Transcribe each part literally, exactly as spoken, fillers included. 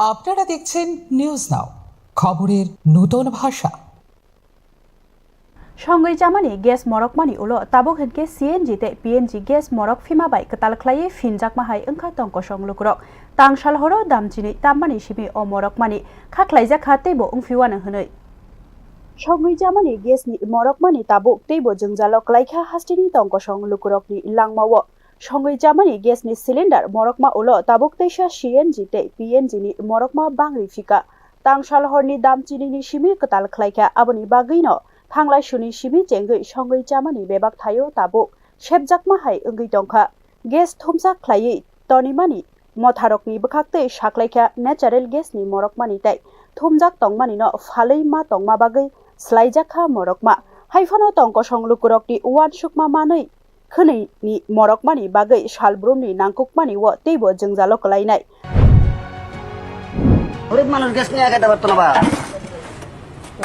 আপনারা দেখছেন news now, খবরের নূতন ভাষা। Songwi chamani gas morokmani ulo tabuk hinkhe C N G tei P N G gas morok phima bai kwtal khlaiwi phinjakma hai wngkha tong kosong lukurok. Tangsal horo dam chini tammani simi o morokmani kha khlaijak kha teibo wngphiwano hwnwi. Songwi chamani gas ni morokmani tabuk teibo jwngjalo klaikha hasteni tong kosong lukurokni langmao. Songwi chamani gas ni cylinder morokma ulo tabuk teisa C N G tei P N G ni morokma bangri phika. Tangsal horni dam chinini simi kwtal khlaikha, aboni bagwino thanglai suni simi chengwi songwi chamani bebak thaio tabuk sepjakma hai wngwi tongkha. Gas thumsa khlaiwi tonimani motharokni bwkhaktwi saklaikha natural gas ni morokmani tei thumjak tongmanino phalwi ma tongma bagwi swlaijakha morokma. Haiphano tong kosong lukurokni uansukma manwi khwnwi ni morokmani bagwi salbrumni nangkukmani o teibo jwngjalo kwlainai. গরিব মানুষ গ্যাস নিয়ে খেতে পারতো না বা।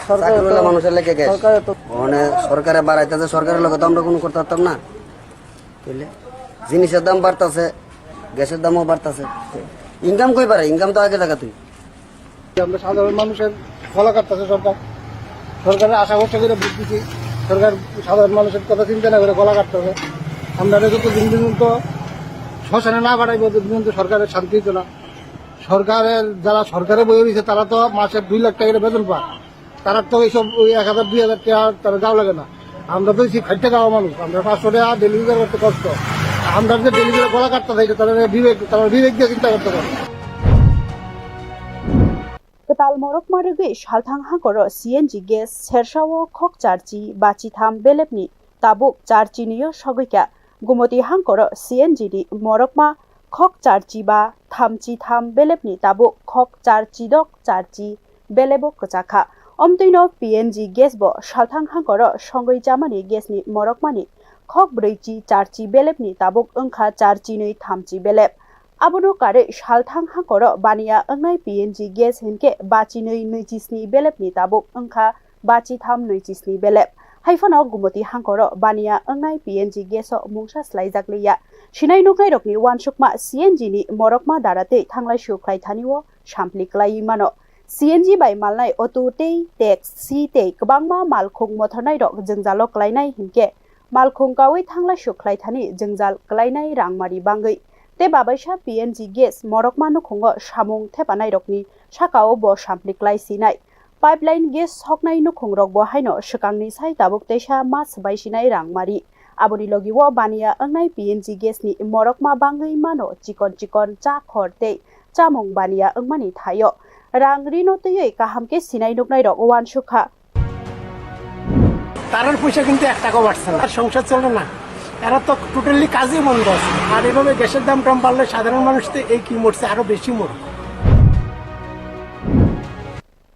সরকার তো চাকরিওয়ালা মানুষের লেগে গ্যাস। সরকারে তো মানে সরকারে বাড়াইতেছে, সরকারের লগে তো আমরা কোনো করতে পারতাম না। বুঝলে? জিনিসের দাম বাড়তেছে, গ্যাসের দামও বাড়তেছে। ইনকাম কই পারে? ইনকাম তো আগে থাকা তুই। আমরা সাধারণ মানুষের গলা কাটতেছে সরকার। সরকারের আশা ভরসা করে ভোট দিছি, সরকার সাধারণ মানুষের কথা চিন্তা না করে গলা কাটতেছে। আমরা যত দিন পর্যন্ত শ্মশানে না বাড়াইবো, তত দিন পর্যন্ত সরকারের শান্তি হইতো না। সরকারের, যারা সরকারে বইয়ে রয়েছে, তারা তো মাসে দুই লাখ টাকা করে বেতন পায়। তারা তো এইসব ওই এক হাজার, দুই হাজার টাকা তারা দেওয়া লাগে না। আমরা তো এই খাইতে খাওয়া মানুষ, আমরা পাঁচশো টাকা ডেলিভারি করতে কষ্ট। আমরা যে ডেলিভারি গলা কাটতে থাকি, তারা বিবেক, তারা বিবেক দিয়ে চিন্তা করতে পারে। Kwtal morokma rwgwi salthang hangkoro C N G gas sersao khok charchi bachitham belepni tabuk charchinio sogwikha. Gumoti hangkoro C N G ni morokma khok charchi ba thamchi tham belepni tabuk khok charchi dok charchi belebo kwchakha. Omtwino P N G gas bo salthang hangkoro songwi chamani gas ni morokmani khok brwichi charchi belepni tabuk wngkha charchinwi thamchi belep. Abono karwi salthang hangkoro baniya wngnai P N G gas hinkhe bachinwi nwichi sni belepni tabuk wngkha bachitham nwichi sni belep. Haiphano Gumoti hangkoro baniya wngnai P N G gas o mungsa swlaijak liya. Sinai nuknairokni uansukma C N G ni morokma dara tei thanglai su khlai thanio sampli klaiwi mano. C N G bai malnai auto tei taxi tei kwbangma malkhung mothornairok jwngjalo klainai hinkhe malkhung kaui thanglai su khlai thani jwngjal klainai rangmari bangwi. Tei babaisa P N G gas morokma nukhungo samung thepanairokni sakao bo sampli klai sinai. Pipeline gas soknai nukhungrokbo haino swkangni sai tabuk teisa ma swbai sinai rangmari. Aboni logi o baniya wngnai P N G gas ni morokma bangwi mano chikon chikon cha khor tei chamung baniya wngmani thaio. Rang rino twiwi kaham khe sinai nuknairok uansukha. তারার পয়সা কিন্তু এক টাকাও বাড়ছে না, তার সংসার চলে না, এরা তো টোটালি কাজই বন্ধ আছে। আর এভাবে গ্যাসের দাম টাম বাড়লে সাধারণ মানুষ তো এই কি মরছে, আরো বেশি মরবে।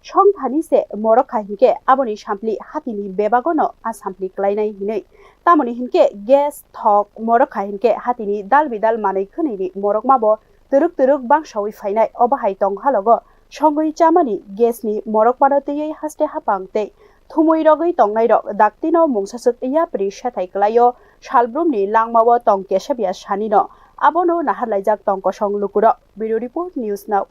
Song thani se morok kha hinkhe aboni sampli hatini bebagono a sampli klainai hinwi. Tamoni hinkhe gas thok morok kha hinkhe hatini dal bidal manwi khwnwini morokma bo twrwk twrwk bangsawi phainai. Obo hai tong halogo songwi chamani gas ni morokmano twiwi haste hapang tei thumwi rogwi tongnairok daktino mungsaswk yapri sethai kwlaio, salbrumni langmao tong kesebya sanino. Abono naharlaijak tong kosong lukurok. Bureau Report, News Now.